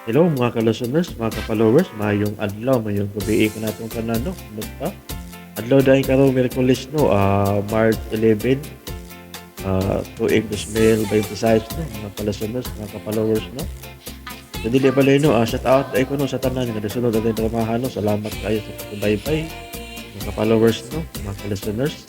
Hello mga ka-listeners, mga ka-followers, mayong adlaw, mayong gabi ka natong tanan, no? Kumusta? Adlaw dahil karon Miyerkules, no, March 11, tuig 2026, no, mga ka-listeners, mga ka-followers, no. So, dili pala no, shout out ay ko, no, sa tanan nga nasunod ating dramahan, no. Salamat kayo sa pagsubaybay, mga ka-followers, no, mga ka-listeners.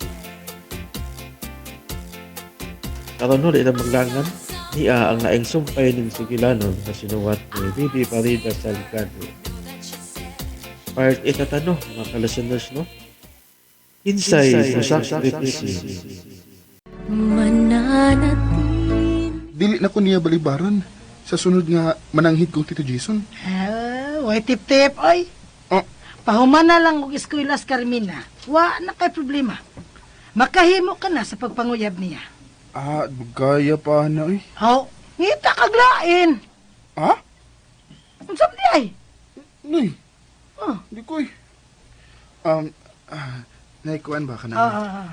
Karon, no, di na maglangan. Niya ang laing sumpay ning sugilanon na sinuwat ni Bibi Farida Salgado. Part 8 na no, mga ka-listeners, no. Kinsay musakripisyo. Dili na ko niya balibaran sa sunod nga mananghid kong Tito Jason. Ah, way tip-tip, oy. Oh. Pahuman na lang og eskwela sa Carmina. Wa na kay problema. Makahimo ka na sa pagpanguyab niya. Ah, gaya pa na oy. Haw, ngita kaglain. Ha? Unsa man di ay? Nay, Oh. di ko eh. Naikuan ba ka na? Ah, ah, ah.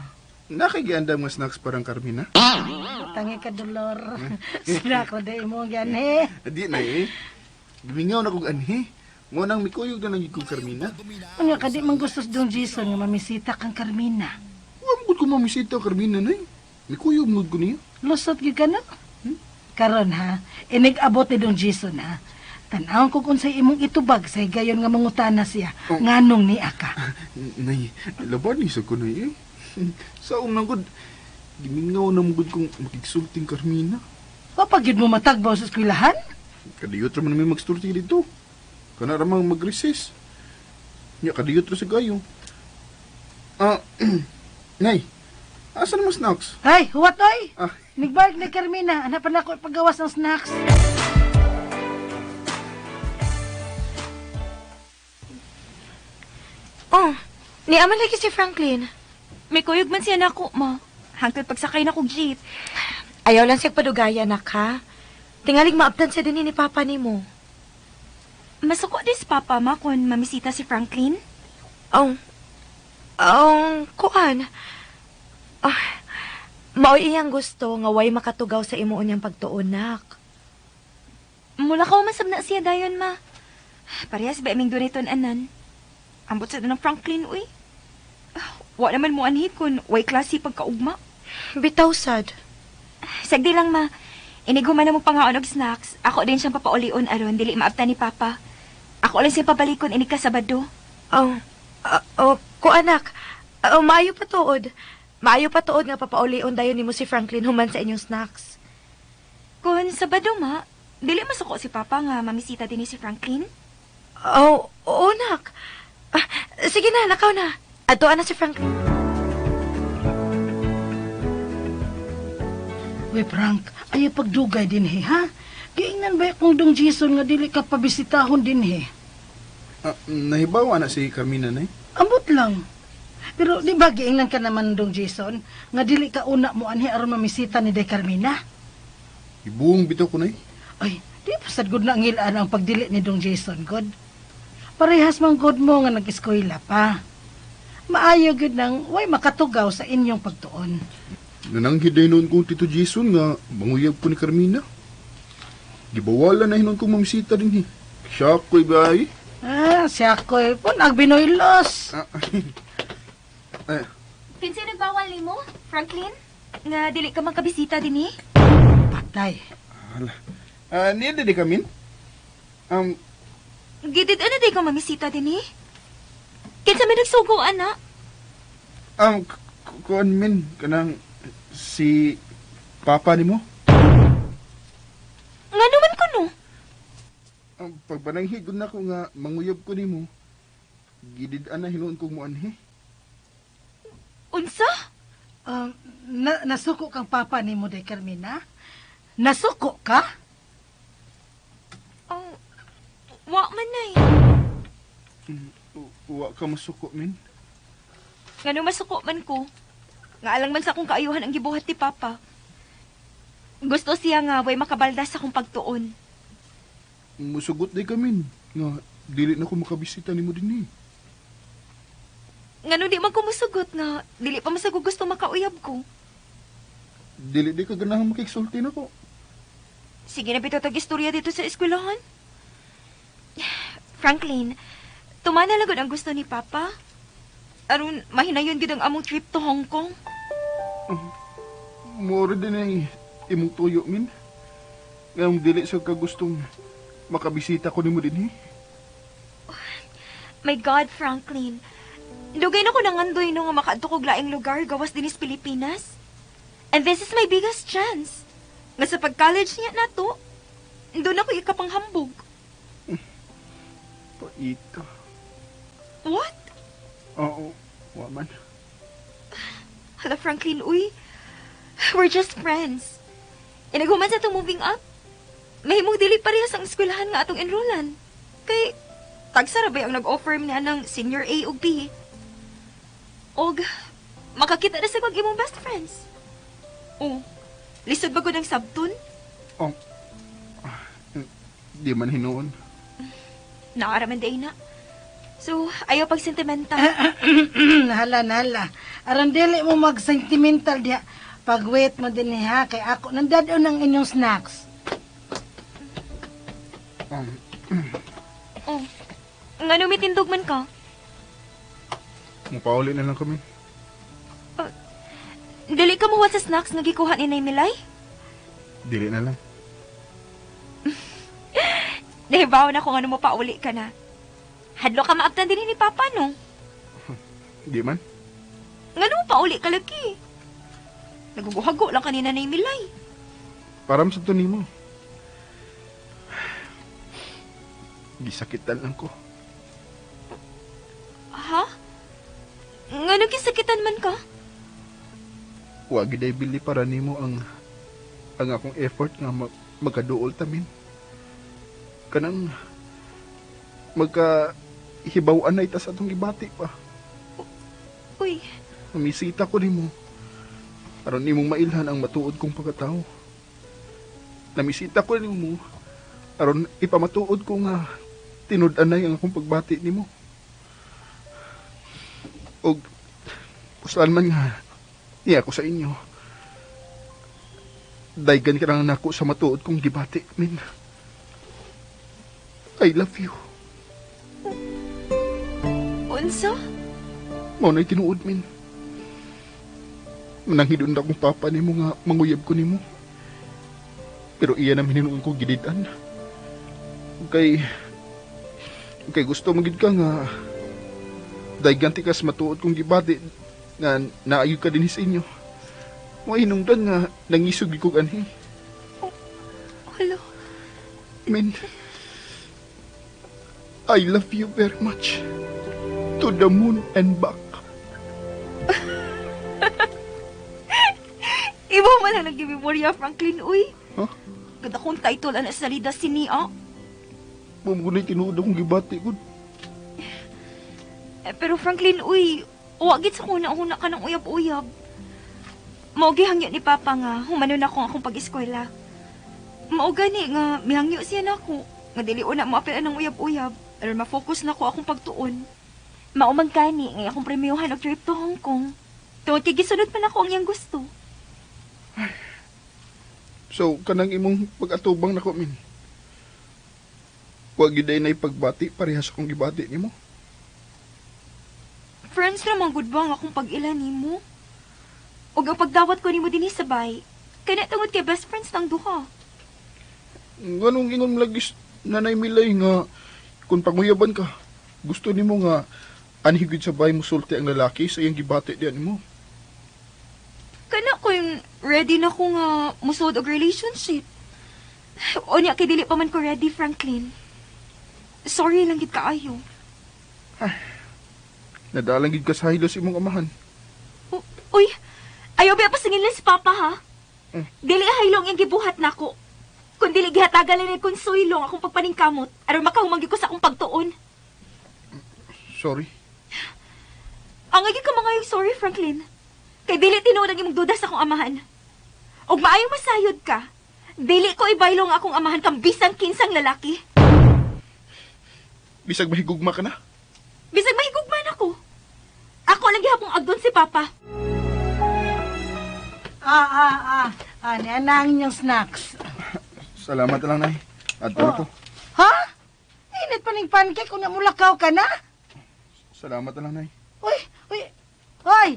Nakagiandam nga snacks parang Carmina? Tangi ka dolor. Snack ra day mo gani. Di na eh. Gimingaw na kog anhi. Mo nang mikuyog na lang kong Carmina. Unya ka di man gustos dong Jason nga mamisita kang Carmina. Wa mo gud ko mamisita Carmina nay. Mikuyog mo ko niya. Lusot gyud ka no? Karon ha, inig-abot ni Dong Jason ha. Tan-awon ko kung unsay imong itubag sa higayon nga mangutana siya Oh. nganong niya ka. Nay, laban ni sa ko nay eh. Sa unang gud, gimingaw na mo gud kong makigsulting Carmina. Wa pa gyud mo matagbaw sa eskwelahan? Kadiyot ra man may magstorti dito. Kana ra mang mag-recess. Nya kadiyot ra sa gayo. Ah, nay. Asa naman snacks? Ay, huwat oy. Ah. Nigbalik ni Carmina, ana pa nako paggawas ng snacks. Oh, niaman lagi si Franklin. May kuyog man siya nako, ma. Hangtod pagsakay na kog jeep. Ayaw lang siya padugaya nak ha. Tingalig maabtan siya din ni Papa nimo. Masuko din si Papa, ma, kung mamisita si Franklin. Oh, oh, kuan. Ah, mao'y iyang gusto nga way makatugaw sa imo unyang pagtuon nak. Mula ka umasab na siya dayon, ma. Parehas ba iming duniton anan? Ambot sa ng Franklin, uy. Ah, wa naman mo anhi kun way klase pagkaugma. Bitaw sad. Sagdi lang, ma. Inighuman na mo pangaon og snacks. Ako din siyang papaulion aron dili maabtan ni Papa. Ako lang siyang pabalikon inig ka Sabado. Oh, ah, oh, kuan nak. Oh, maayo pa tuod. Maayo pa tuod nga papaulion dayon nimo si Franklin human sa inyong snacks. Kun Sabado, ma, dili masuko si Papa nga mamisita din ni si Franklin. Oh, oo nak. Ah, sige na, lakaw na. Adtoan na si Franklin. Uy, Frank, ayaw pagdugay din he, ha? Giingnan ba kung Dong Jason nga dili ka pabisitahon din he? Ah, nahibaw na si Carmina nay. Ambot lang. Pero di ba giingnan ka naman Dong Jason nga dili ka una mo anhi aron mamisita ni Day Carmina? Ibuong bitaw ko nay. Ay, di pa sad gud na ngilaan ang pagdili ni Dong Jason, god. Parehas man god mo nga nag-eskwela pa. Maayo gyud nang way makatugaw sa inyong pagtuon. Nananghid day noon kong Tito Jason nga manguyab ko ni Carmina. Gibawalan na hinon kong mamisita din eh. Siya ko'y bay. Ah, siya ko'y po nagbinoylos. Ah, eh, Kinsay nagbawal nimo, Franklin? Nga dili ka magkabisita dinhi? Patay. hala. Ah, niya di kamin? Um, Gidid ano di ka mamisita dinhi? Kinsa may nagsugo ana? Kuan min, kanang si papa nimo. Nga naman ko no. Ang pagpananghid gud nako nga manguyab ko nimo. Gidid ana hinuon kong muanhi. Unsa? Nasuko kang papa ni mo, Day Carmina? Nasuko ka? Oh, wa man nay. Wa ka masuko min. Ngano masuko man ko. Nga alang man sa akong kaayuhan ang gibuhat ni Papa. Gusto siya nga way makabalda sa akong pagtuon. Musugot day kamin nga dili na ko makabisita nimo dinhi. Ngano di man ko musugot nga dili pa masago gusto makauyab ko. Dili di ka ganahan makigsulti nako. Sige na bitaw tag istorya dito sa eskwelahan. Franklin, tumana lang gud ang gusto ni Papa. Aron mahinayon gid ang among trip to Hong Kong. Mura din ay imong tuyo, min. Ngayong dili sa kagustong makabisita ko nimo dinhi. My God, Franklin. Dugay na ko nangandoy no nga makaadto kog laing lugar gawas dinis Pilipinas. And this is my biggest chance. Nga sa pag-college niya nato, doon ako ikapanghambog. Paita. What? Oo, wa man. Hala, Franklin, uy. We're just friends. Inaghuman sa itong moving up. Mahimong dili parehas ang eskwelahan nga atong enrollan. Kay, tagsa ra bay ang nag-offer niya ng senior A ug B. Og, makakita na sa kag imong best friends. Oh, lisod ba gud ang sabton? Oh. Di man hinuon. Naaraman day na. So, ayaw pag sentimental. Hala, hala. Aron dili mo mag-sentimental diha. Pag-wait mo din ha, kay ako nandadon ang inyong snacks. Oh, ngano mitindog man ka? Mupauli na lang kami. Dili ka muwat sa snacks nga gikuha ni Nay Milay? Dili na lang. Nahibaw na kung ano mo pauli ka na. Hadlo ka maabtan din ni Papa, no? Di man. Ngano mo pauli ka lagi? Naguguhago lang kanina ni Milay. Param sa to nimo. Gisakitan lang ko. Ha? Ngano gisakitan man ka? Wa gid ay bili para nimo ang akong effort nga magkaduol ta, min. Kanang magka hibaw-an na ita sa atong gibati pa. Uy, Namisita ko nimo. Aron nimong mailhan ang matuod kong pagkatao. Namisita ko nimo aron ipamatuod ko nga tinud-anay ang akong pagbati nimo. Og uslan man nga niya ako sa inyo. Daygan ka lang nako sa matuod kong gibati, min. I love you. Unsa? Mao na'y tinuod, min. Mananghidon na akong papa nimo nga manguyab ko nimo. Pero iya na hinuon ko gididan. Kay gusto mo gid ka nga daygan ti kas matuod kong gibati nga naayo ka dinhi sa inyo. Mo hinungdan nga nangisog gid kog anhi. Hala. Min, I love you very much. To the moon and back. Ibo man lang nagimemorya, Franklin, uy. Huh? Ganda kong title ana sa salida si Nia. Mamunay tinuod akong gibati ko. Eh, pero Franklin, uy, wa gid sa kuna-una ka ng uyab-uyab. Mao gihangyo ni Papa nga humano na ko akong pag-eskwela. Mao gani nga mihangyo siya nako nga dili una mo apil ang uyab-uyab aron ma-focus na ko akong pagtuon. Mao man gani nga akong premyohan og trip to Hong Kong. Tungod kay gisunod man ako ang iyang gusto. So, kanang imong pag-atubang nako, min. Wa gyud ay pagbati parehas akong gibati nimo. Friends ra man gud ba ang akong pag-ila nimo? Ug ang pagdawat ko nimo dinhi sa bay, kana tungod kay best friends tang duha. Nganong ingon lagi Nanay Milay nga kung panguyaban ka, gusto nimo nga anhi gyud sa bay musulti ang lalaki sa iyang gibati diyan nimo. Kana ko yung ready na ko nga musod og relationship. Unya kay dili pa man ko ready, Franklin. Sorry lang gid kaayo. Nadalang gid ka sa hilos imong amahan. Uy, ayaw ba pasingilin si Papa ha? Dili haylo ang iyang gibuhat nako. Kun dili gihatagan ni konsuelo ang akong pagpaningkamot aron makahumang gyud ko sa akong pagtuon. Sorry. Ang agi ka mga yung sorry, Franklin. Kay dili tinuod ang imong duda sa akong amahan. Og maayong masayod ka, dili ko ibaylo ang akong amahan kang bisang kinsang lalaki. Bisag mahigugma ka na? Bisag mahigugma na ko. Ako lang gihapong agdon si Papa. Niya na ang inyong snacks. Salamat lang, Nay. Adto na ko. Ha? Init pa ning pancake unya mulakaw ka na. Salamat na lang, Nay. Uy, uy. Hoy,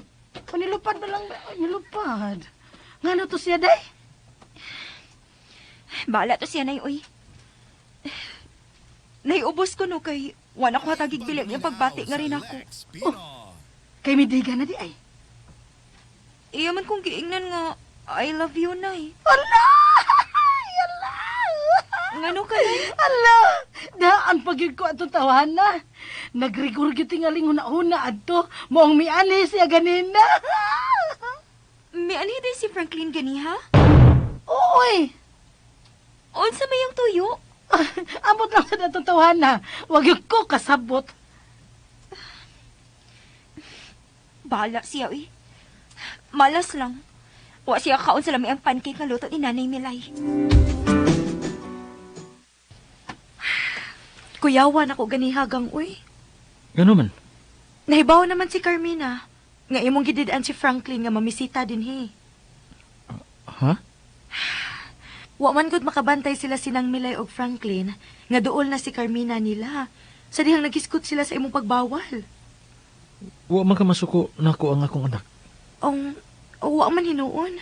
nilupad ba lang? Uy, nilupad. Ngano to siya day? Bahala to siya, Nay, uy. Naiubos ko no kay wala ko hatagig bilang yung pagbati nga rin ako. Kay midiga na di ay. Iya man kong giingnan nga, I love you, Nay. Ala! Ala! Ngano ka, Nay? Ala! Daan pag ko atong tawahan na. Nagrigor gyud tingaling huna-huna adto. Moong miani siya ganina. May anhi din si Franklin ganiha? Oy! Unsa may yung tuyo? Amot lang sa atong tawahan na. Wag gyud ko kasabot. Bahala siya, uy. Malas lang. Wa siya kaon sa lami ang pancake nga luto ni Nanay Milay. Kuyawan ako ganihagang uy. Gano man. Nahibaw naman si Carmina. Nga imong gidid-an si Franklin nga mamisita dinhi. Ha? Wa man gud makabantay sila sinang Milay og Franklin nga duol na si Carmina nila. Sa dihang nagiskot sila sa imong pagbawal. Wa man ka masuko nako ang akong anak. Ong wa man hinuon.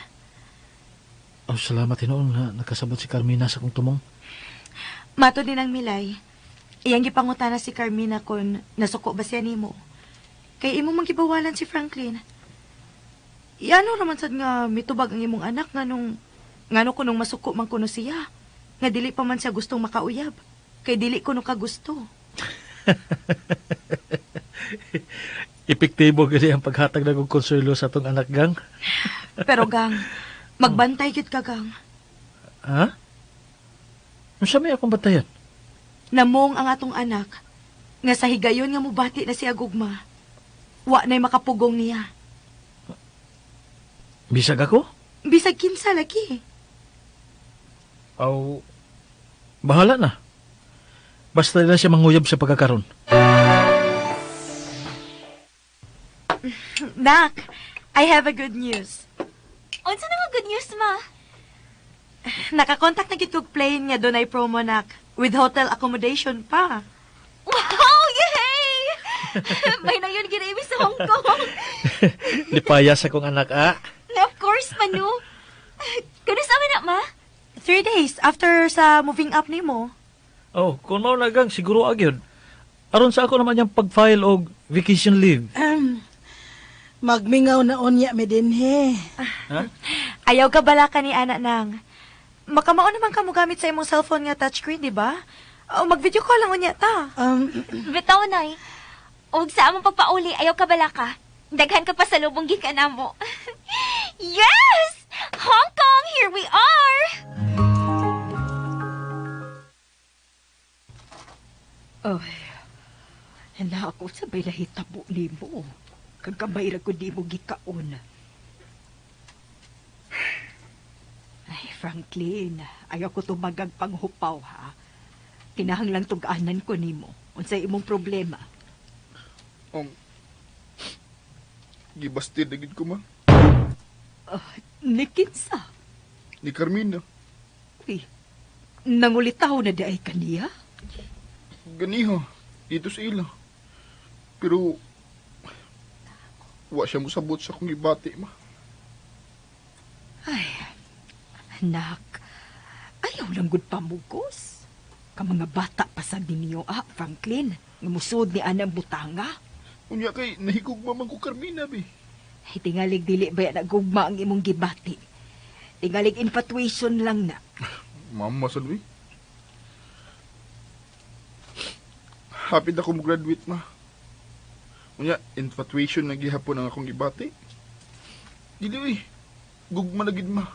Oh, salamat hinuon nga nakasabot si Carmina sa akong tumong. Mato din ang Milay. Iyang gipangutana si Carmina kon nasuko ba siya nimo. Kay imo man gibawalan si Franklin. Yano raman sad nga mitubag ang imong anak nganong ngano kunong masuko man kuno siya. Nga dili pa man siya gustong makauyab. Kay dili kuno kagusto. Epektibo gyud ang paghatag na kong konsuelo sa atong anak gang. Pero gang, magbantay gyud ka gang. Ha? Unsa may akong bantayan? Namong ang atong anak nga sa higayon nga mubati na siya gugma. Wa na'y makapugong niya. Bisag ako? Bisag kinsa lagi. Aw, bahala na. Basta na siya manguyab sa pagkakaron. Nak, I have a good news. Unsa na nga good news, ma? Nakakontak na gid kog plane nga dunay promo nak with hotel accommodation pa. Wow! Yay! May na yun ginaibi sa Hong Kong. Lipaya sa akong anak, ah. Of course, Manu. Kano sa amin na, ma? 3 days after sa moving up nimo. Oh, kung mao na gang, siguro agyod. Aron sa ako naman yung pag-file og vacation leave. Magmingaw na unya mi dinhi. Ha? Ayaw ka bala ka ni ana nang. Makamao naman ka mo gamit sa imong cellphone nga touchscreen, di ba? O mag-video call lang unya ta. Bitaw, Nay. Huwag sa among pagpauli, ayaw ka bala ka. Daghan ka pa sa lubong gikan namo. Yes! Hong Kong, here we are! Ay, hala ako sabay nahitabo nimo. Kagamay ra ko nimo gikaon. Ay, Franklin, ayaw ko tumagag panghupaw, ha? Kinahanglang tug-anan ko nimo. Unsay imong problema? Gibasted na gid ko, ma. Ni kinsa? Ni Carmina. Uy, nangulitaw na di ay kaniya? Ganiha, dito sa ila. Pero, wa siya mosabot sa akong gibati, ma. Ay, anak, ayaw lang gud pamugos. Ka mga bata pa sa ninyo, ah, Franklin. Nga musod ni anang butanga. Unya kay, nahigugma man ko Carmina, bi. Ay, tingalig dili ba yan gugma ang imong gibati? Tingalig infatuation lang na. Mama sa bi. Hapit ako mo-graduate, ma. Unya, infatuation na gihapon ang akong gibati. Dili, uy. Gugma na gid, ma.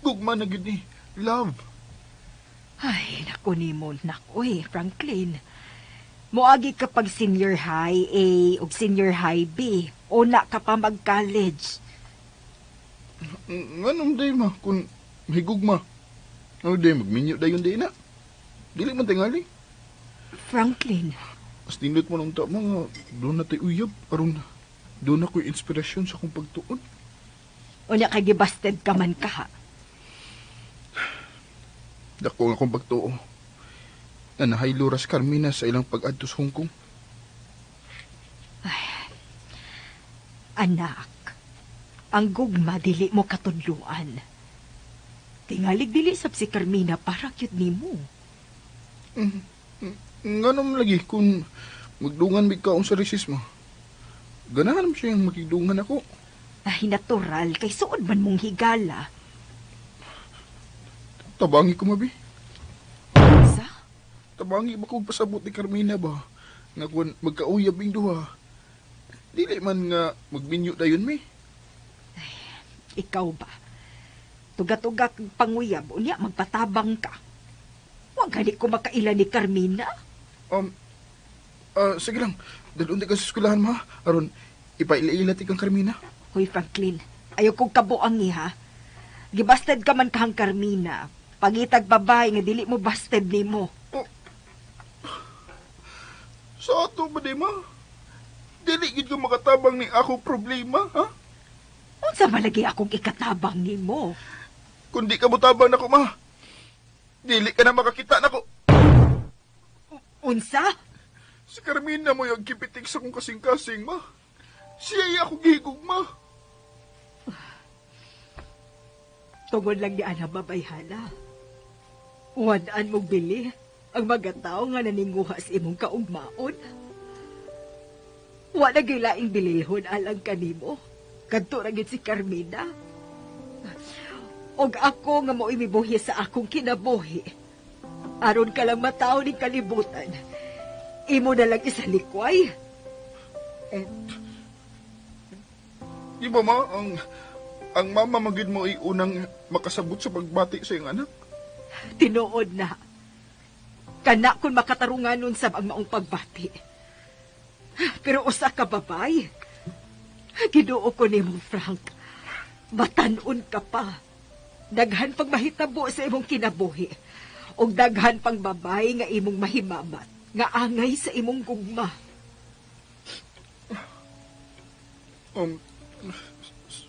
Gugma na gid ni. Love. Ay, naku nimo, naku eh, Franklin. Moagi ka pag senior high A ug senior high B. Una ka pa mag-college. Nganong day, ma? Kung mahigugma. Ano day, magminyo dayon day na. Dili man tingali. Franklin, Mas nindot mo nung ta, mga doon na tayo uyab. Aron, doon ako'y inspirasyon sa akong pagtuon. unya kay gibasted ka man ka. Dako ang akong pagtuo. Nga nahaylo ra si Carmina sa ilang pag-adto sa Hong Kong. Anak, ang gugma dili mo katudluan. Tingalig dili sab si Carmina para cute nimo. Nga naman lagi kung magdungan mig kaon sa recess mo. Ganahan mo siyang makigdungan ako. Ay, natural kay suod man mong higala. Tabangi ko mabi. Sa? Tabangi ba kong pasabot ni Carmina ba? Nga kung magkauyab ing duha. Dili man nga magminyo dayon mi. Ikaw ba? Tuga-tuga kang panguyab, unya magpatabang ka. Wa gani ko makaila ni Carmina. Sige lang. Dalunti ka sa eskwelahan ma. Aron, ipaila-ila ti kang Carmina. Hoy, Franklin, ayaw kong kabuang ha. Gibasted ka man kahang Carmina. Pangitag babae nga dili mo busted nimo. Sa ato ba di ma? Dili gid ko makatabang ni ako problema, ha? Unsa malagi akong ikatabang nimo? Kung di ka motabang nako ma. Dili ka na makakita nako. Unsa? Si Carmina mo yung kipitik sa kong kasing-kasing, ma. Siya ay ako gihigugma. Tungod lang ni Ana babayhana. Wadaan mong bili ang mga tao nga naninguha sa imong kaugmaon. Wala gilaing bililhon alang kanimo. Kadto ra gyud si Carmina. Og ako nga mo'y mibuhi sa akong kinabuhi. Aron ka lang mataw ni kalibutan. Imo na lang isalikway. Di ba ma, ang mama magid mo ay unang makasabot sa pagbati sa iyong anak? Tinuod na. Kana kun makatarunganon sab ang maong pagbati. Pero usa ka babay. Ginoo ko nimo, Frank. Batan-on ka pa. Daghan pang mahitabo sa imong kinabuhi. Og daghan pang babay nga imong mahimamat, nga angay sa imong gugma.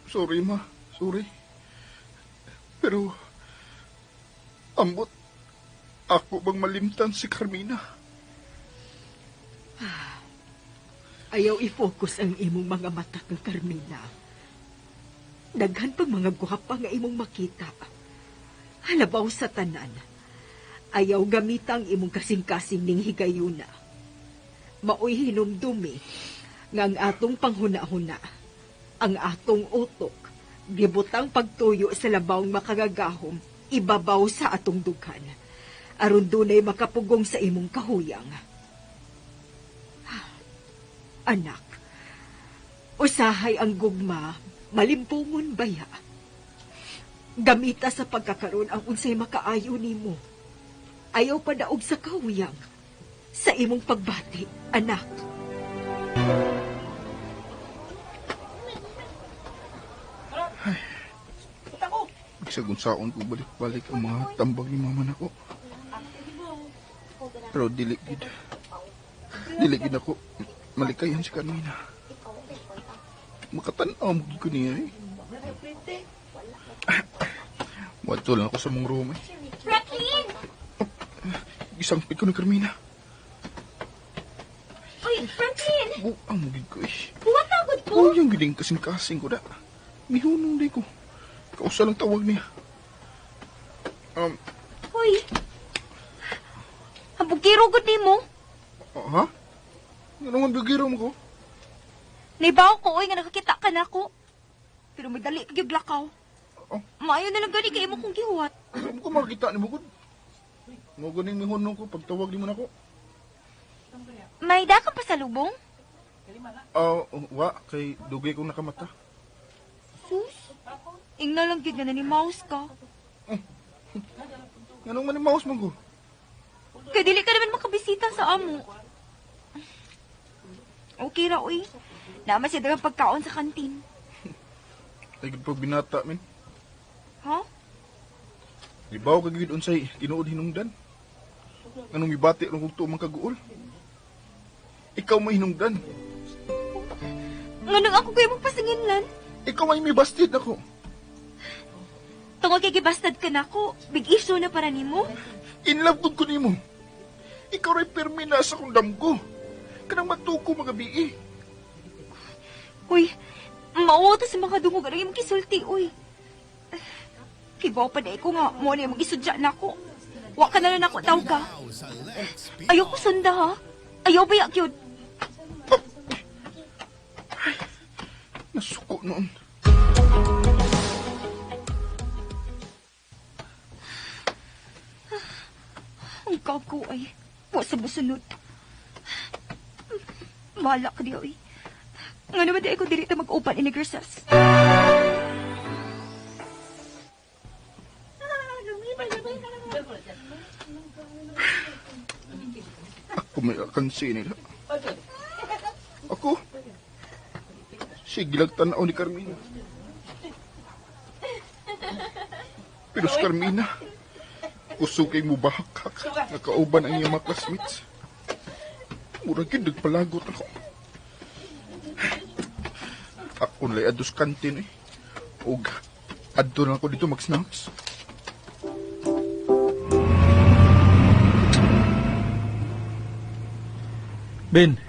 Sorry ma, sorry. Pero, ambot, ako bang malimtan si Carmina? Ayaw i-focus ang imong mga mata kang Carmina. Daghan pang mga gwapa nga imong makita. Halabaw sa tanan. Ayaw gamita ang imong kasing-kasing ning higayuna. Maoy hinumdumi nga ang atong panghuna-huna, ang atong utok, gibutang pagtuyo sa labawng makagagahom, ibabaw sa atong dughan. Aron dunay makapugong sa imong kahuyang. Anak, usahay ang gugma, malimpungon baya. Gamita sa pagkakaroon ang unsay makaayo nimo. Ayaw padaog sa kahuyang, sa imong pagbati, anak. Bisagon saon ko balik-balik ang mga tambag ni mama nako. Pero dili gid. Dili gid ako malikayan si Carmina. Makatan-aw mo gid ko niya eh. Wadto lang ako sa mong room eh. Franklin! Gisangpit ko ni Carmina. Uy, Franklin! Buang mo gid ko eh. Buwan na agad ko! Uy, ang giling kasing-kasing ko da. Mihunong di ko. Kausa lang tawag niya. Hoy! Ang bugiro gud nimo. Ha? Ano nga bugiro mo ko? Naibaw ko, oy, nga nakakita ka na ako. Pero may dali ka gyud lakaw. Oh. Maayo na lang gani kay imo kong gihuwat. Ano ko makita ni Bugod? Mo ganing mihunong ko pagtawag ni mo nako. May da kang pasalubong? Ah, wa kay dugay kong nakamata. Sus. Ingna lang gyud nga nani-mouse ka. Nganong man mouse man ko? Kay dili ka naman makabisita sa amo. Okay ra oy. Naa man siya daghang pagkaon sa kantin. Ay gud pag binata min. Ha? Ibaw ka gyud unsay tinuod hinungdan. Nganong mibati rong kog tuo kaguol. Ikaw may hinungdan. Nganong ako kayo magpasinginlan? Ikaw may mibastid nako. Tungod kay gibastad ka nako, big issue na para nimo. In love gud ko nimo. Ikaw ray pirmi na sa kong damgo. Kanang matuko mga bii. Uy, mauwa ta sa mga dungog ang imong gisulti, uy. Kibaw pa na ko nga, mo na imong gisudya na ako. Wa ka na lang ako tawag ka. Ayaw ko sunda, ha? Ayaw ba gyud? Nasuko noon. Ang gago ay. Wa sa musunod. Bahala ka di, uy. Nga naman di ako dili ta mag-open in recess. Ako may akansi nila. Ako? Sige lang tanaw ni Carmina. Pero si Carmina, kusog kay mubahakak. Nakauban ang iyang mga classmates. Murag yun, nagpalagot ako. Ako nalay adtos kantin eh. Og, adto na ako dito mag-snacks. Ben.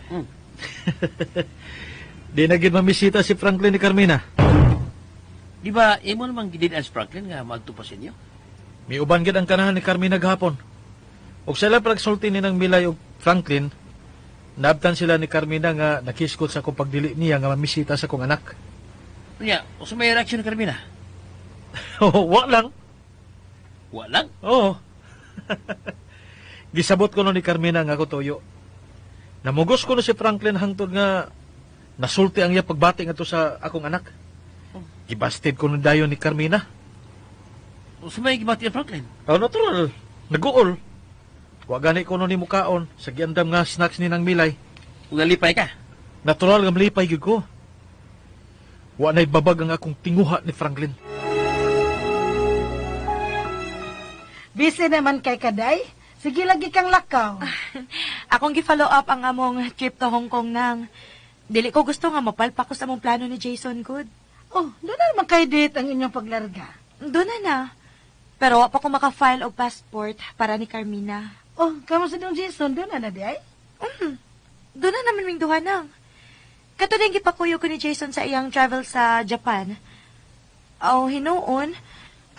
Di na gid mamisita si Franklin ni Carmina. Di ba, imo namang gidid ang Franklin nga magtupas inyo? Miuban gid ang kanahan ni Carmina gahapon. Og sila pagsulti ni nang Milay og Franklin, naabtan sila ni Carmina nga nakiskot sa akong pagdili niya nga mamisita sa akong anak. Unya, usa may reaction ni Carmina? Wa lang. Wa lang. Oo. Gisabot ko no ni Carmina nga ako toyo. Namugos ko no si Franklin hangtod nga nasulti ang iya pagbati ngadto sa akong anak. Gibasted ko no dayon ni Carmina. Usa may gibati ang Franklin. Oh, natural. Naguol. Wa gani ko no ni mukaon sa giandam nga snacks ni nang Milay. Ug nalipay ka. Natural nga malipay gyud ko. Wa na'y babag ang akong tinguha ni Franklin. Busy naman kay kaday. Sige lagi kang lakaw. Akong gi-follow up ang among trip to Hong Kong nang. Dili ko gusto nga mapalpak ko sa among plano ni Jason Good. Oh, doon na naman kay date ang inyong paglarga. Doon na na. Pero wa pa ko maka-file og passport para ni Carmina. Oh, kamo sa dong Jason, doon na na di ay? Doon na naman ming duha nang. Kato din gipakuyo ko ni Jason sa iyang travel sa Japan. Aw, hinuon,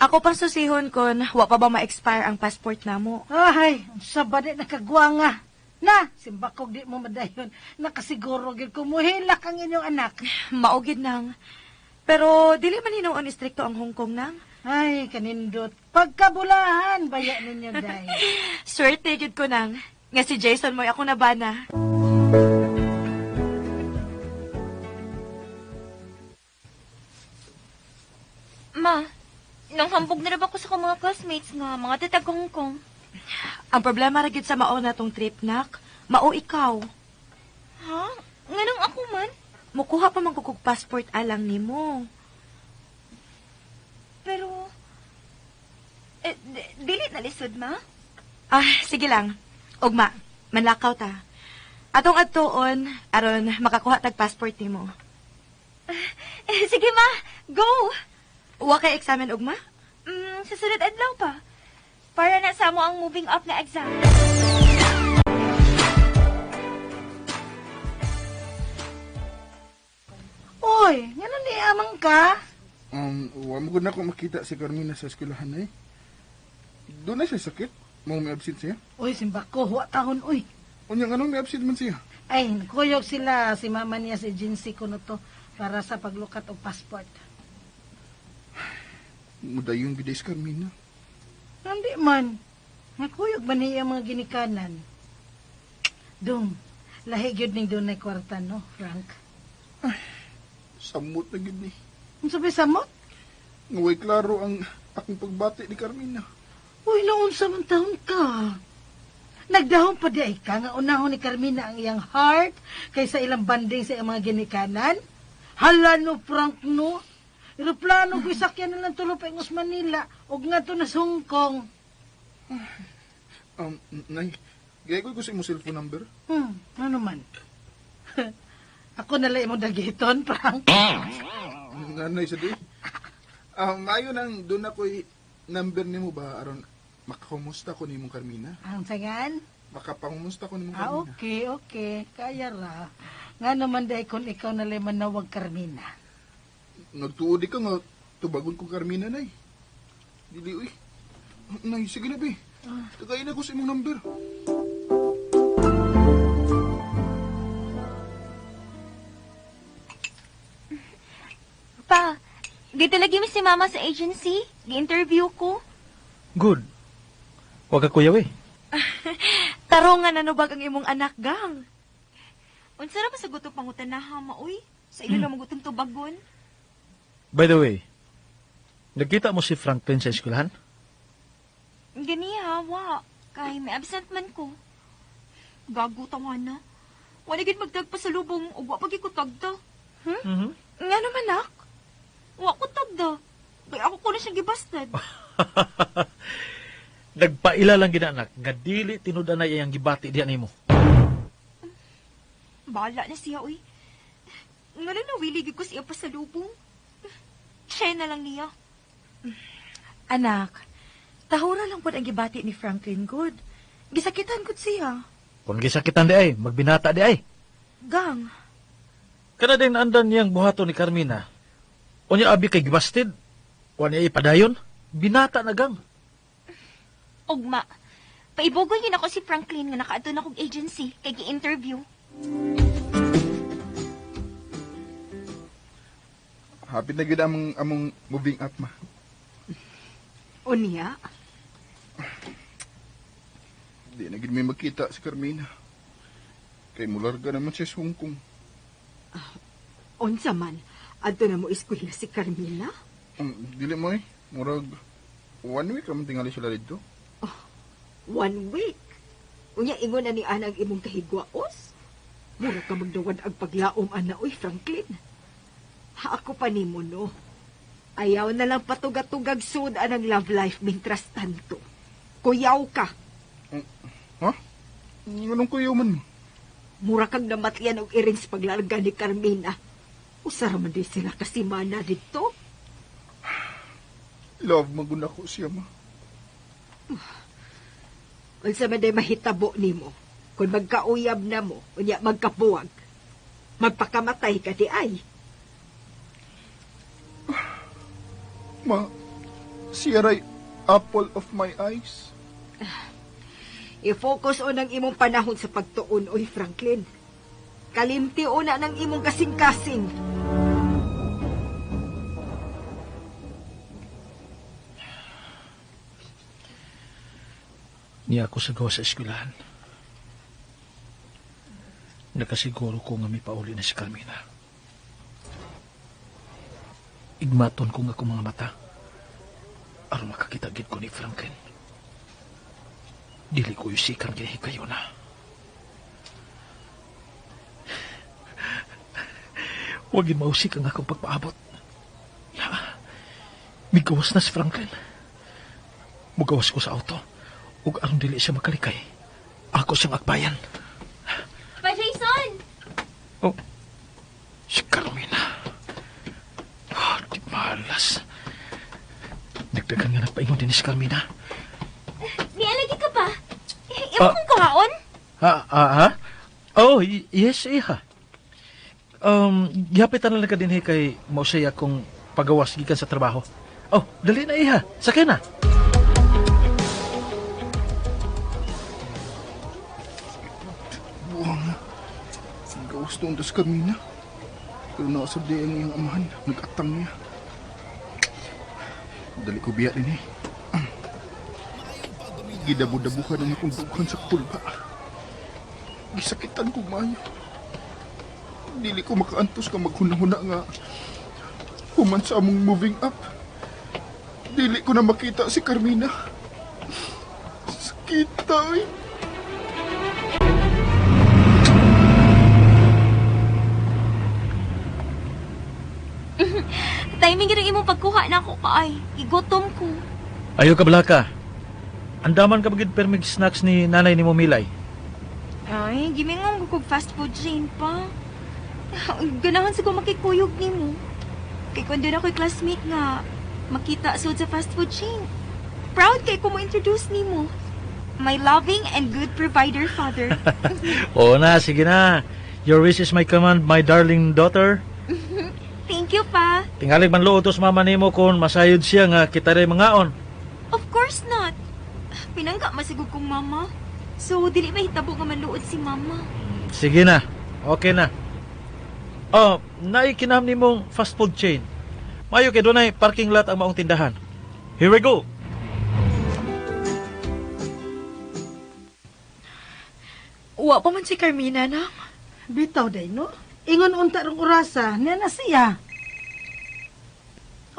ako pang susihon kon wa pa ba ma-expire ang passport namo. Ay, sa ba di nakagwanga? Na, simbakog di mo madayon. Nakasiguro gid ko muhilak ang inyong anak. Maugid nang. Pero dili man hinuon istrikto ang Hong Kong nang. Ay, kanindot. Pagkabulahan, baya ninyo, day. Swerte gyud ko nang. Nga si Jason mo'y ako nabana. Ma, nanghambog na ba ko sa akong mga classmates nga mga tatag Hong Kong? Ang problema ra gyud sa mao na tong trip nak, mao ikaw. Ha? Nganong ako man? Mukuha pa man ko kog passport alang nimo. Pero... Eh, dili na lisod, ma? Ah, sige lang. Ugma, manlakaw ta. Atong adtuon aron makakuha tag passport nimo. Eh, sige, ma! Go! Wa kay examen ugma? Sa sunod adlaw pa. Para na sa mo ang moving up na exam. Uy, ngano ni amang ka? Wa mo gud na ako makita si Carmina sa eskwelahan eh. Doon na siya sakit. Mao may absent siya. Uy, simbako, huwa tahon, uy. Unya nganong may absent man siya? Ay, kuyog sila, si mama niya, si agency ko no to, para sa paglukat og passport. Mudayon gid si Carmina. Hindi man. Nakuyog man niya ang mga ginikanan. Dong, lahi gyud ning dunay kwarta, no, Frank? Samot na gid ni. Unsa ba samot? Nga way klaro ang akong pagbati ni Carmina. Uy, naunsa man taon ka. Nagdahon pa di ay ka nga unahon ni Carmina ang iyang heart kaysa ilang banding sa iyang mga ginikanan. Hala no, Frank no. Eroplano ko isakyan na lang tulo pa ingos Manila ug ngadto na sa Hong Kong. Nay, gaya ko sa imong cellphone number. Ano man? Ako na lang imong dagiton, Frank. Nanay sa di. Maayo nang doon ako'y number nimo ba aron makakumusta ko nimong Carmina? Ang sagan? Makapangumusta ko nimo Ah, Carmina. okay, okay. Kaya ra. Nga naman dahil kung ikaw na lang manawag Carmina. Nagtuo di ka nga tubagon ko Carmina nay. Dili uy. Nay, sige na be. Tagayin ako sa imong number. Pa, dito lagi mi si Mama sa agency. Gi-interview ko. Good. Huwag ka kuyaw eh. Tarungan na nubag ang imong anak, gang. Unsa ra ba sa gusto pangutanaha ma uy? Sa ilo lang magutong tubagon. By the way, nagkita mo si Franklin sa eskwelahan? Gani ha, wa. Kay may absent man ko. Gago tawa na. Wala gid magtag pa sa lubong ug wa pagi ko tagda. Mhm. Nga naman, nak. Wa ko tagda. Kay ako ko na siyang gibastad. Nagpaila lang gina anak, nga dili tinud-anay iyang gibati diha nimo. Bahala na siya uy. Ngano na wili gid ko siya pa sa lubong. Siya na lang niya. Anak, tahura lang pod ang gibati ni Franklin good. Gisakitan gud siya. Kung gisakitan di ay, magbinata di ay. Gang, Kana din andan niyang buhaton ni Carmina. Unya abi kay gibastid. Wa niya ipadayon. Binata na gang. Ugma. Paibugoy yun ako si Franklin nga nakaadto na kog agency kay gi-interview. Hapit na gyud among among moving up ma. Unya, Di na gyud may makita si Carmina. Kay mularga naman siya sa Hong Kong. unsa man, adto na mo eskwela si Carmina? Dili mo eh. Murag one week raman tingali sila dito. One week. Unya ingon na ni ana ang imong kahigwaos. Mura ka magdawad ang paglaom ana uy Franklin. Ha, ako pa nimo no. Ayaw na lang patugatugag sud anang love life mintras tanto. Kuyaw ka. Ha? Anong kuyaw man mo? Mura kang namatyan og iring sa paglarga ni Carmina. Usara man di sila kasimana dito. Love maguna ko siya ma. Unsa man day mahitabo nimo kung magkauyab na mo, unya magkapuwag. Magpakamatay ka di ay. Ma, siya ray apple of my eyes. I-focus on ang imong panahon sa pagtuon, oy Franklin. Kalimti una ng imong kasing-kasing. Niya ako sa gawa sa eskwelahan. Nakasiguro ko nga may pauli na si Carmina. Igmaton ko nga akong mga mata. Aron makakita gid ko ni Franklin. Dili ko yusikan kay kayo na. Huwag yun mausik ang akong pagpaabot. Ya, migawas na si Franklin. Mugawas ko sa auto. Ug aron dili siya makalikay. Ako siyang akbayan. Pa Jason! Oh, si Carmina. Ah, di malas. Nagdagan nga nagpaingon din si Carmina. Nialagi ka pa. Imo Ah. kong kuhaon? Ha, ha, ha? Oh, yes, iha. Gihapitan na lang ka din he kay mausay akong pagawas gikan sa trabaho. Oh, dali na iha. Sakay na. Buwang na. Gawas doon tas Carmina. Pero nausap di ang iyang amahan. Nag-atang niya. Dali ko biya din eh. Gidabo-dabuhan ang akong dughan sa pulba. Gisakitan ko maayo. Dili ko makaantos ka maghuna-huna nga human sa among moving up. Dili ko na makita si Carmina. Sakita eh. Timing gyud ang imong pagkuha na ako kaay. Igutom ko. Ayo ka balaka. Andaman ka bagid permig snacks ni nanay ni Milay. Ay, gimingon ko kog fast food chain pa. Ganahan sa ko makikuyog nimo. Kay kun doon ako'y classmate nga makita sud sa fast food chain. Proud kay ko mo introduce nimo. My loving and good provider father. Oo na, sige na. Your wish is my command, my darling daughter. Thank you, pa. Tingalig man luotos mama nimo kung masayod siya nga kita rin mangaon. Of course not. Pinangga masigog kong mama. So, dili mahitabo nga manluod si mama. Sige na. Okay na. Oh, naikinam nimong fast food chain. Mayo kay dunay parking lot ang maong tindahan. Here we go. Wa pa man si Carmina, nang. Bitaw day no. Ingon unta rong orasa, niya na siya.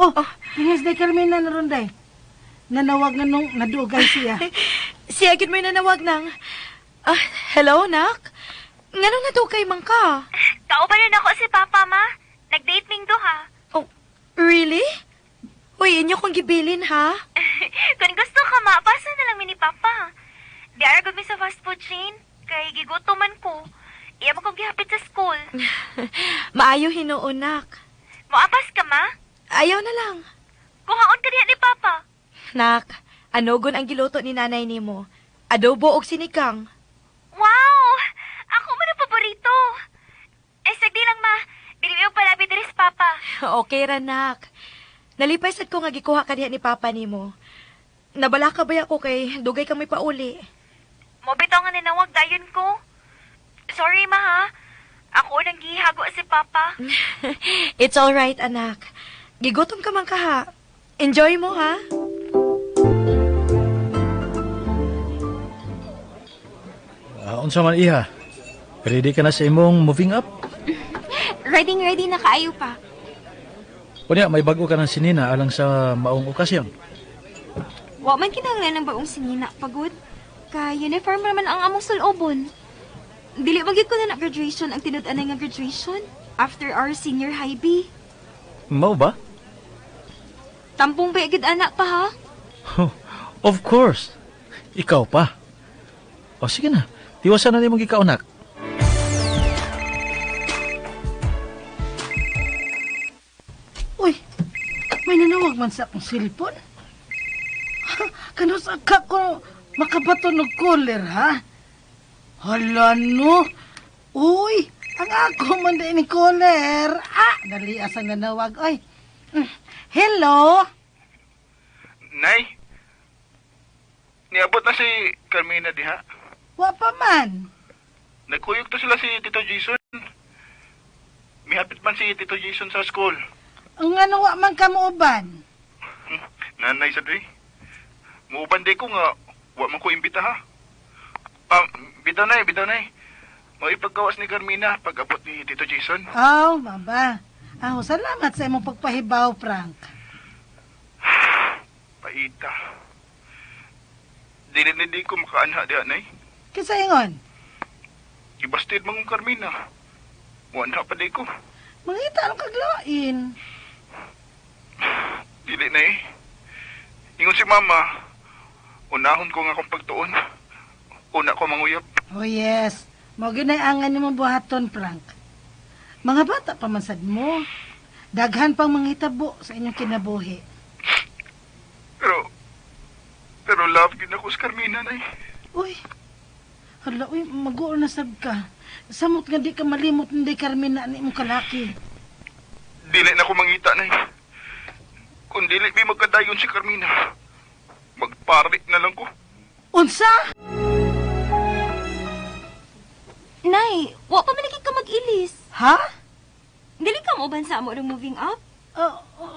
Oh, tingis day Carmina na ron day. Nanawag nga nung nadugay siya. Siya gid may nanawag nang. Ah, hello, nak. Nganong nadugay man ka? Kauban na nako si Papa, ma. Nag-date ming duha. Oh, really? Uy, inyo kong gibilin, ha? Kung gusto ka, ma, pasa na lang mi ni Papa. Di ara gud mi sa fast food chain. Kay gigutom man ko. Iya mo kong gihapit sa school. Maayo hinuon, nak. Moapas ka, ma? Ayaw na lang. Kuhaon ka diha ni Papa. Nak, anogon ang giluto ni nanay nimo? Adobo og sinigang. Wow! Ako man ang paborito. Eh, sagdi lang, ma. Dili mi palabi diri sa Papa. Okay ra, nak. Nalipay sad ko nga gikuha ka diha ni papa nimo. Nabala ka ba ako kay dugay kang may pauli? Mo bitaw nga ninawag dayon ko. Sorry, ma, ha? Ako nang gihago si Papa. It's all right, anak. Gigutom ka man kaha. Enjoy mo, ha? Unsa man iha? Ready ka na sa imong moving up? Ready, ready na kaayo pa. Unya, may bago ka ng sinina alang sa maong okasyon. Wa man kinahanglan ng bagong sinina pagod. Kay uniform naman ang among sulobon. Dili man gyud ko na na graduation ang tinud-anay nga graduation after our senior high B. Mao ba? Tampong ba gid anak pa ha? Of course. Ikaw pa. O sige na. Tiwasan na nimong gikaunak. Uy, may nanawag man sa akong cellphone. Kanus ka ko makabato ng caller, ha? Hala no. Uy, ang ako man din ni caller. Ah, dali asang nanawag. Oy. Hello? Nay, niabot na si Carmina diha. Wa pa man. Nagkuyog to sila si Tito Jason. Mihapit man si Tito Jason sa school. Ang ano wa man ka muuban? Nanay sa day. Muuban day ko nga, wa man ko imbita ha. Bitaw nay, bitaw nay. Maipaggawas ni Carmina pag abot ni Tito Jason. Aw, maba. Aw, salamat sa imong pagpahibaw, Frank. Paita. Dili na di ko makaanha diha, nay. Kinsa ingon? Ibastid mong Carmina. Muanha pa di ko. Mangita ang kaglain. Dili na eh. Ingon si Mama, unahon ko nga akong pagtuon. Una ko manguyab. Oh yes. Mao gyud angan nimong buhaton, Frank. Mga bata pa man sad mo. Daghan pang manghitabo sa inyong kinabuhi. Pero love gyud ako sa Carmina, nay. Uy. Hala, uy, mag-uol na sab ka. Samot nga di ka malimot hindi Carmina ni imong kalaki. Dili na ko mangita, nay. Kung dili bi magkadayon si Carmina, magpari na lang ko. Unsa? Nay, wa pa man lagi ka mag-ilis. Ha? Dili ka mo sa amo ng moving up?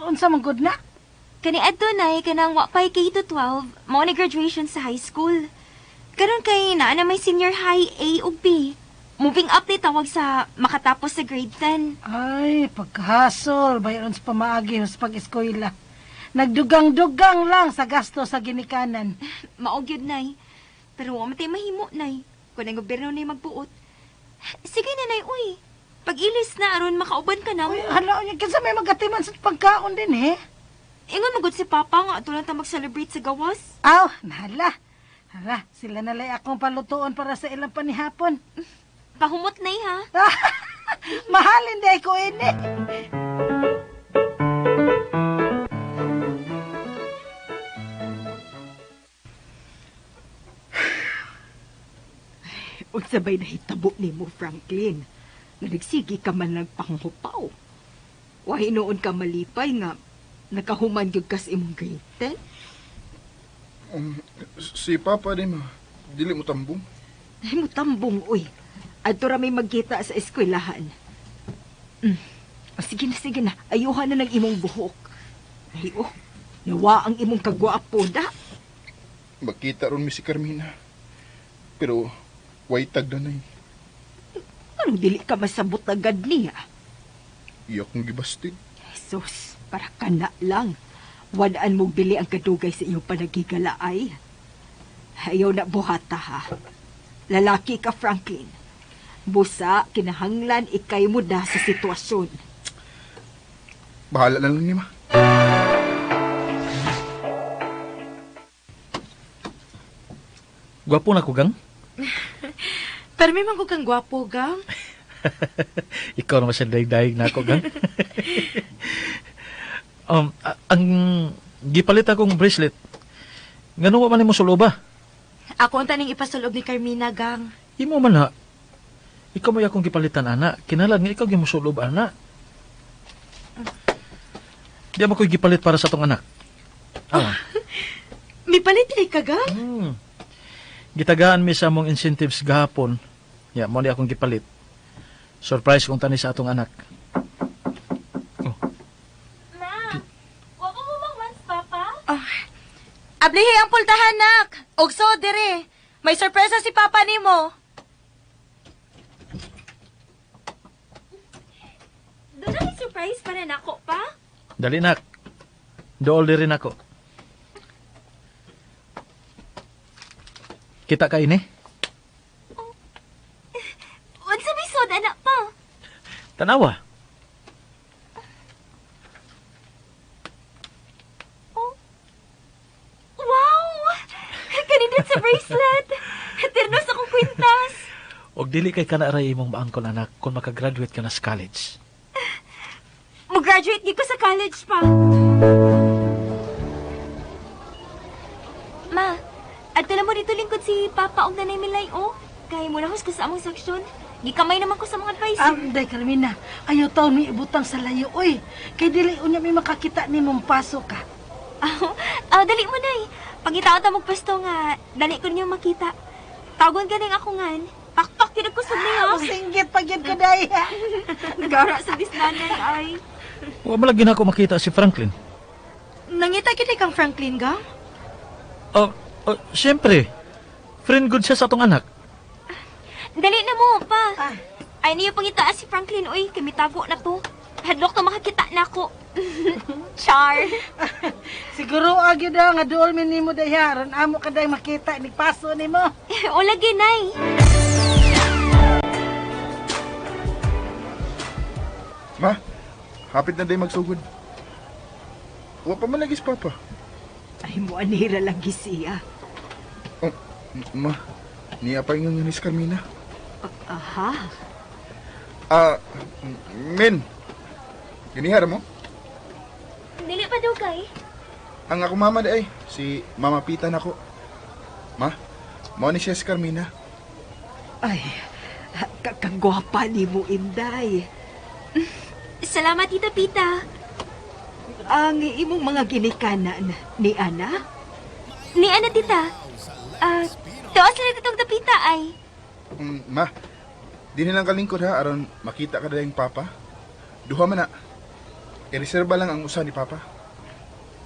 Unsa man gud na? Kani adto nay kanang wa pay K to 12, mao ni graduation sa high school. Karon kay naa na may senior high A ug B. Moving up ni tawag sa makatapos sa grade 10. Ay, pagkahasol, bayaron sa pamaagi sa pag-eskwela. Nagdugang-dugang lang sa gasto sa ginikanan. Mao gyud nay. Pero wa man tay mahimo nay. Kun ang gobyerno nay magbuot. Sige na nay, uy. Pag-ilis na aron makauban ka na mo. Uy, hala, uy, kinsa may magatiman sa pagkaon din eh. Ingon magud si Papa nga ato lang ta mag-celebrate sa gawas. Aw, nahala. Hala, sila nalay akong palutuon para sa ilang panihapon. Pahumot nay ha. Mahalin di ko ini. Unsa ba'y nahitabo nimo, Franklin? Nga nagsigi ka man nagpanghupaw. Wa hinuon ka malipay nga nakahuman gyud ka sa imong grade 10? Si Papa di ma, dili mo tambong. Ay, mutambong, uy. Adto ra may magkita sa eskwelahan. O, sige na, sige na. Ayuhan na ng imong buhok. Ay, oh. Nawa ang imong kagwapo, da. Makita ron mi si Carmina. Pero, way tag na nay. Anong dili ka masabot agad niya? Iya kong gibastig. Jesus, para ka na lang. Wadaan mong bili ang kadugay sa iyong panagigalaay. Ayaw na buhata, ha. Lalaki ka, Franklin. Busa, kinahanglan ikay mo da sa sitwasyon. Bahala na lang ni ma. Gwapo na ko, gang. Pero may man ko kang gwapo, gang. Ikaw naman sa daig-daig na ako, gang. Ang gipalit akong bracelet, ngano wa man nimo suloba? Ako ang taning ipasulob ni Carmina, gang. Imo man ha. Ikaw mo akong gipalitan, ana. Kinalan nga ikaw gimusulob, ana. Di mo ko'y gipalit para sa tong anak. Ah. Mipalit ay ka, gang? Gitagaan mi sa among incentives gahapon. Ya, mo ni akong gipalit. Surprise kung tani sa atong anak. Oh. Ma, wa ko mo bang papa? Oh. Ablihi ang pultahan, nak. Og so, dire. May sorpresa si Papa nimo. Doon na may surprise para nako pa. Dali, nak. Dool diri nako. Kita ka ini? Oh. Unsa may sod anak pa? Tanawa. Oh. Wow! Kanindot sa bracelet. Ternos akong kwintas. Og dili kay kana ray imong maangkon anak kung makagraduate ka na sa college. Mo-graduate gid ko sa college pa. Ma, adto na mo dito lingkod si Papa og Nanay Milay, oh. Kay mo nahus ko sa among seksyon. Gikamay naman ko sa mga advisor. Day Carmina, ayaw taon mi ibutang sa layo, oy. Kay dili unya mi makakita ni mong paso ka. Ah, dali mo, Nay. Pangitaon ta mong pwesto nga, dali ko niyo makita. Tawagon ganing ako ngan. Pakpak gid ko sa niyo. Singgit pag yun ko, day. Gara sa bisnanan ay. Wa man lagi na ako makita si Franklin. Nangita gid kang Franklin, gang? Oh, oh, siyempre. Friend good siya sa atong anak. Dali na mo, pa. Ah. Ay niyo pangitaan si Franklin, oy. Kami tago na to. Hadlok na makakita na ako. Char. Siguro agyo daw nga duol mi nimo day ha. Aron amo ka day makita ni paso nimo. O lagi, Nay. Ma, hapit na day magsugod. Wa pa man lagi si Papa. Ay, mo anira lagi siya. Oh, ma, niya pa ingon nga ni si Carmina. Aha. Min, ginihara mo? Dili pa dugay. Ang ako mama di ay, si Mama Pita nako. Ma, mao ni siya si Carmina. Ay, kagwapa ni mo, Inday. Salamat, Tita Pita. Ang imong mga ginikanan ni Ana? Ni Ana, Tita. Tuos na itong tapita ay. Ma, di nilang kalingkod ha, aron makita ka dayang Papa. Duha man na. I-reserba lang ang usa ni Papa.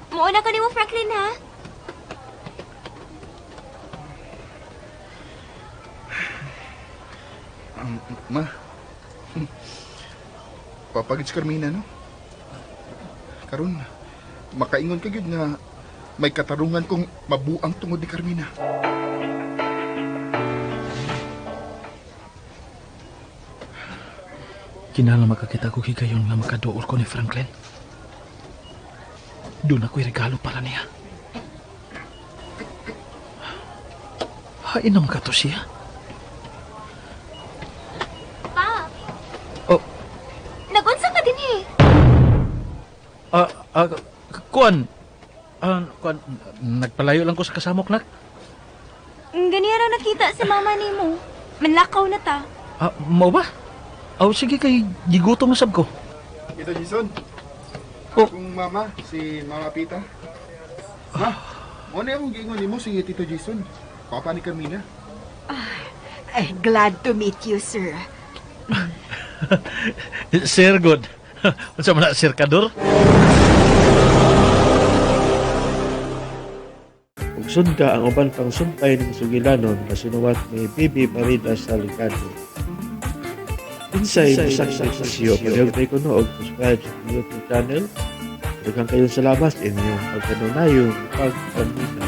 Muuna ko nimo, Franklin, ha? Ma, Papa gid si Carmina, no? Karon, makaingon ka gyud nga may katarungan kong mabuang tungod ni Carmina. Kinahanglan makakita ko higayon nga makaduol ko ni Franklin. Doon ako'y regalo para niya. Hain naman ka to siya. Pa! Oh. Nagunsa ka din eh. Kuan. Kuan, nagpalayo lang ko sa kasamok, nak. Ganiya raw nakita si mama nimo. Manlakaw na ta. Ah, mao ba? Aw, sige kay gigutom na sab ko. Ito, Jason. Oh. Kung mama, si Mama Pita. Ma, mo na akong giingon nimo si Tito Jason. Papa ni Carmina. Ay, glad to meet you, sir. Sir, good. Unsa man na, Sir Kador? Ug sunda ang uban pang sumpay ng sugilanon nga sinuwat ni Bibi Parida Salgado. Kinsay masaksak sa siyo, palihog na kuno og subscribe sa akong YouTube channel. Daghang kayong salamat sa inyong pagkanunayong pagpaminaw.